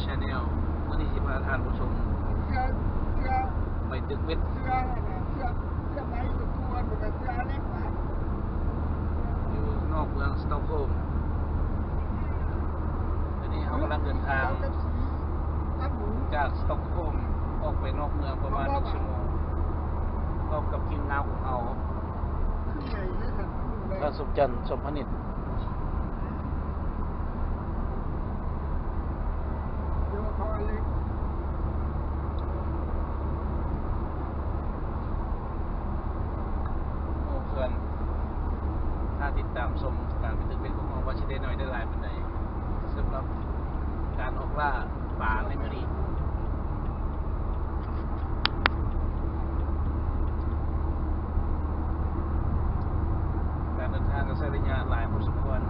Channel ມື້ນີ້ຊິພາທ່ານຜູ້ຊົມ ເສື້ອ ເສື້ອ ໄປຕຶກເບັດ ເສື້ອ ເສື້ອ ເສື້ອໄມ້ຢູ່ ຢູ່ນອກເມືອງ Stockholm. ຕອນນີ້ເຮົາກຳລັງເດີນທາງຈາກ Stockholm ອອກໄປນອກເມືອງປະມານໜຶ່ງຊົ່ວໂມງ ພ້ອມກັບທີມງານຂອງເຮົາ ທ່ານສົມຈັນ ສົມພະນິດ. ໂອ້ ເພື່ອນ ຖ້າຕິດຕາມຊົມການໄປຕຶກເບັດຂອງເຮົາວ່າຊິໄດ້ໜ້ອຍໄດ້ຫຼາຍປານໃດ ສຳລັບການອອກລ່າປາໃນມື້ນີ້. ການເດີນທາງກໍໃຊ້ໄລຍະຫຼາຍພໍສົມຄວນ.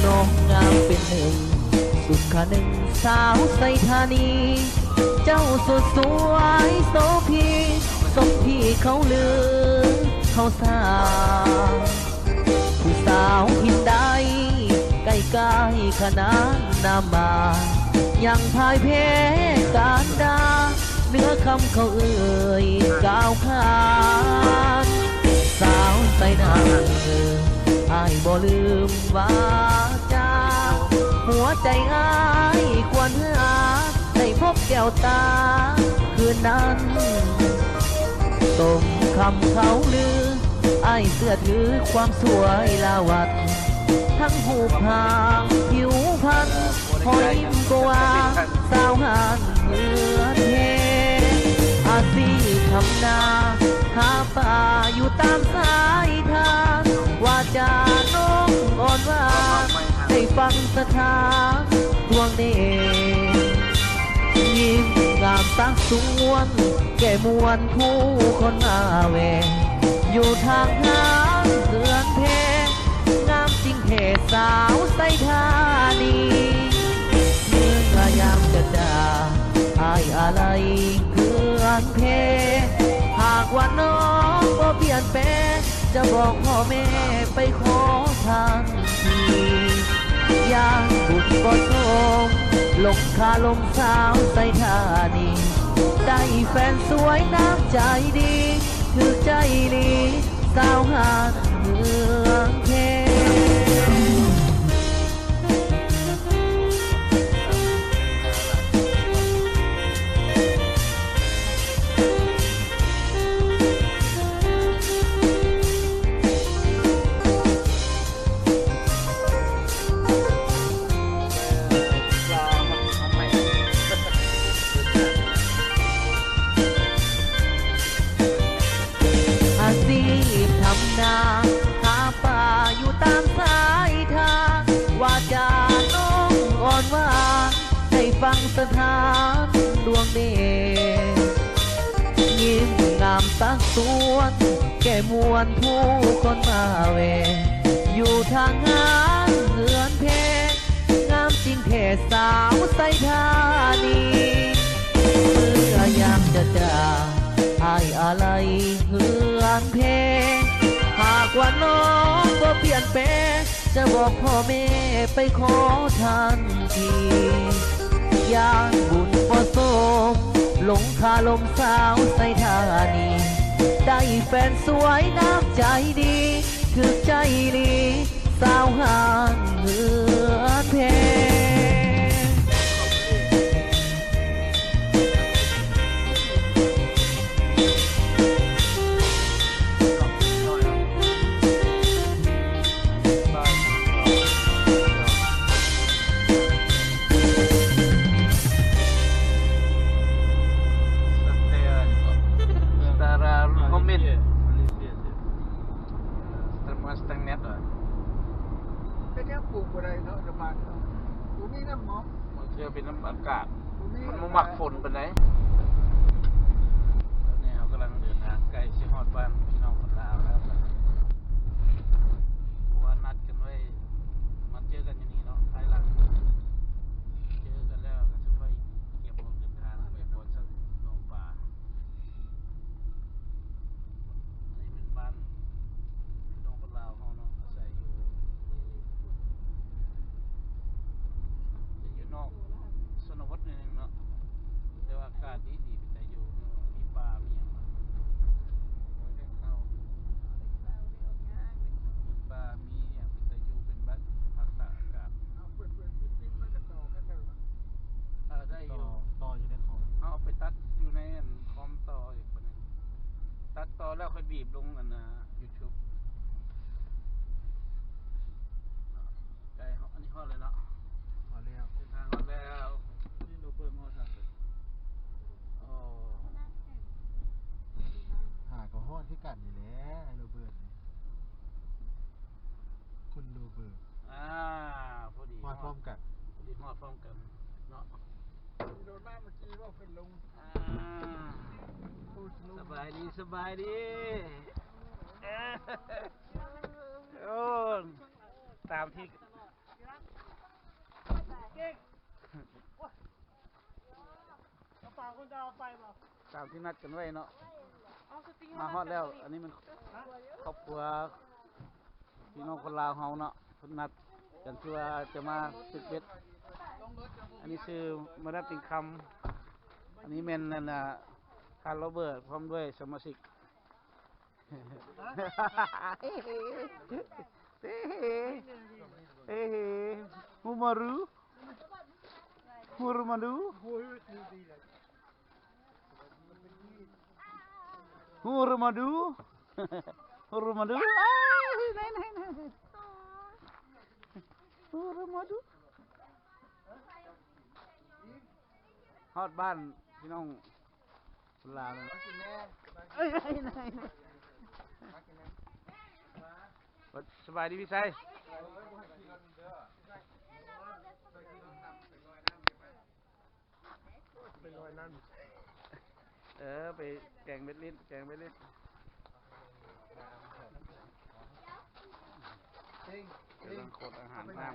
ນ້ອງງາມເປັນໜຶ່ງ ສຸດຂະໜຶ່ງສາວໄຊທານີ ເຈົ້າສວຍສວຍໂສພີ ສົມທີ່ເຂົາລືເຂົາສາ ຜູ້ສາວຖິ່ນໃດ ໃກ້ໆຂະໜານນາມາ ຍັງພ່າຍແພ້ການດ່າ ເໜືອຄຳເຂົາເອີ່ຍກ່າວຂານ. ສາວໄຊນາງເອີຍ ອ້າຍບໍ່ລືມວາຈາ ຫົວໃຈອ້າຍຄວນຫາ ໄດ້ພົບແກ້ວຕາຄືນນັ້ນ ສົມຄຳເຂົາລື ອ້າຍເຊື່ອຖືຄວາມສວຍລາວັດ ທັງຮູບຮ່າງຜິວພັນ ຮອຍຍິ້ມກວ່າສາວຫ້ານເຮືອນເພ ອາຊີບທຳນາ ຫາປາຢູ່ຕາມຊາຍທານ ວາຈານ້ອງອ່ອນຫວານ ໃຫ້ຟັງສະຖານດວງເນ ຍິ້ມງາມຕາຊວນ ແກ້ມວນຜູ້ຄົນມາແວ່ ຢູ່ທາງຫ້ານເຮືອນເພ ງາມຈິງແທ້ສາວໄຊທານີ ເມື່ອຍາມຈະຈາ ອ້າຍອາໄລເຮືອນເພ ຫາກວ່ານ້ອງບໍ່ປ່ຽນແປ ຈະບອກພໍ່ແມ່ໄປຂໍທ່ານທີ ຢ້ານບຸນບໍ່ສົມ ຫຼົງຄາລົມສາວໄຊທານີ ໄດ້ແຟນສວຍນ້ຳໃຈດີ ຖືກໃຈອີ່ຫຼີສາວຫ້ານເມືອງເພ. ອາຊີບທຳນາ ຫາປາຢູ່ຕາມຊາຍທານ ວາຈານ້ອງອ່ອນຫວານ ໃຫ້ຟັງສະຖານດວງເນ ຍິ້ມງາມຕາຊວນ ແກ້ມວນຜູ້ຄົນມາແວ່ ຢູ່ທາງຫ້ານເຮືອນເພ ງາມຈິງແທ້ສາວໄຊທານີ ເມື່ອຍາມຈະຈາ ອ້າຍອາໄລເຮືອນເພ ຫາກວ່ານ້ອງບໍ່ປ່ຽນແປ ຈະບອກພໍ່ແມ່ໄປຂໍທ່ານທີ ຢ້ານບຸນບໍ່ສົມ ຫຼົງຄາລົມສາວໄຊທານີ ໄດ້ແຟນສວຍນ້ຳໃຈດີ ຖືກໃຈອີ່ຫຼີສາວຫ້ານເຮືອນເພ. Setengah, setengah net lah. ເປັນຫຍັງປູກບໍ່ໄດ້ເນາະ ຊາວບ້ານເນາະ ບໍ່ມີນ້ຳເນາະ. ເປັນນຳອາກາດ ມັນບໍ່ມັກຝົນປານໃດ. ຕອນນີ້ເຮົາກຳລັງເດີນທາງໃກ້ຊິຮອດບ້ານພີ່ນ້ອງຄົນລາວແລ້ວ ເພາະວ່ານັດກັນໄວ້ ມາເຈີກັນຢູ່ນີ້ເນາະ ພາຍຫຼັງເຈີກັນແລ້ວກໍຊິຄ່ອຍກຽມອອກເດີນທາງໄປບ່ອນສັກໜອງປາ. ອັນນີ້ແມ່ນບ້ານພີ່ນ້ອງຄົນລາວເຮົາເນາະ ອາໄສຢູ່ ຈະຢູ່ນອກຊົນນະບົດໜ້ອຍໜຶ່ງເນາະ ແຕ່ວ່າອາກາດດີໆ ເປັນຕາຢູ່ ມີປ່າ ມີຫຍັງ ມີປ່າ ມີຫຍັງ ເປັນຕາຢູ່ ເປັນບ້ານພັກຕາກອາກາດ. ເອີ ໄດ້ຢູ່ ຕໍ່ ຕໍ່ຢູ່ໃນຄອມ ເຮົາເອົາໄປຕັດຢູ່ໃນອັນຄອມຕໍ່ອີກບັດນີ້ ຕັດຕໍ່ແລ້ວຄ່ອຍບີບລົງອັນນ່າ YouTube. ໃກ້ຮອດ ອັນນີ້ຮອດແລ້ວເນາະ ຮອດແລ້ວ ເດີນທາງຮອດແລ້ວ ນີ້ໂຣເບີດຮອດທາງເລີຍ. ໂອ້ ຫາກໍຮອດຄືກັນນີ້ແຫຼະ ໄອ້ໂຣເບີດນີ້ ຄຸນໂຣເບີດ ອ່າ ພໍດີຮອດພ້ອມກັນ ພໍດີຮອດພ້ອມກັນເນາະ. ຂີ່ລົດມາເມື່ອກີ້ເວົ້າຂຶ້ນລົງ ອ່າ ສະບາຍດີ ສະບາຍດີ. ໂອ້ ຕາມທີ່ ຕາມທີ່ນັດກັນໄວ້ເນາະ ມາຮອດແລ້ວ. ອັນນີ້ມັນຄອບຄົວພີ່ນ້ອງຄົນລາວເຮົາເນາະ ເພິ່ນນັດກັນທີ່ວ່າຈະມາຕຶກເບັດ. ອັນນີ້ຊື່ມາດາມຕິງຄຳ ອັນນີ້ແມ່ນ ອັນນ່າ ທ່ານໂຣເບີດ ພ້ອມດ້ວຍສະມາຊິກ ເອເຮ ເອເຮ ເອເຮ ຮູ້ມາຣູ ຮູ້ມາຣູ ຮູ້ມາດູ ຮູ້ມາດູ ອ້າຍ ໄດ້ ໄດ້ ໄດ້ ຮູ້ມາດູ. ຮອດບ້ານພີ່ນ້ອງ ລາວ ສະບາຍດີພີ່ໄຊ ໄປລອຍນ້ຳ ເອີ ໄປແກງເບັດລິ້ນ ແກງເບັດລິ້ນ ກຳລັງຂົນອາຫານນ້ຳ.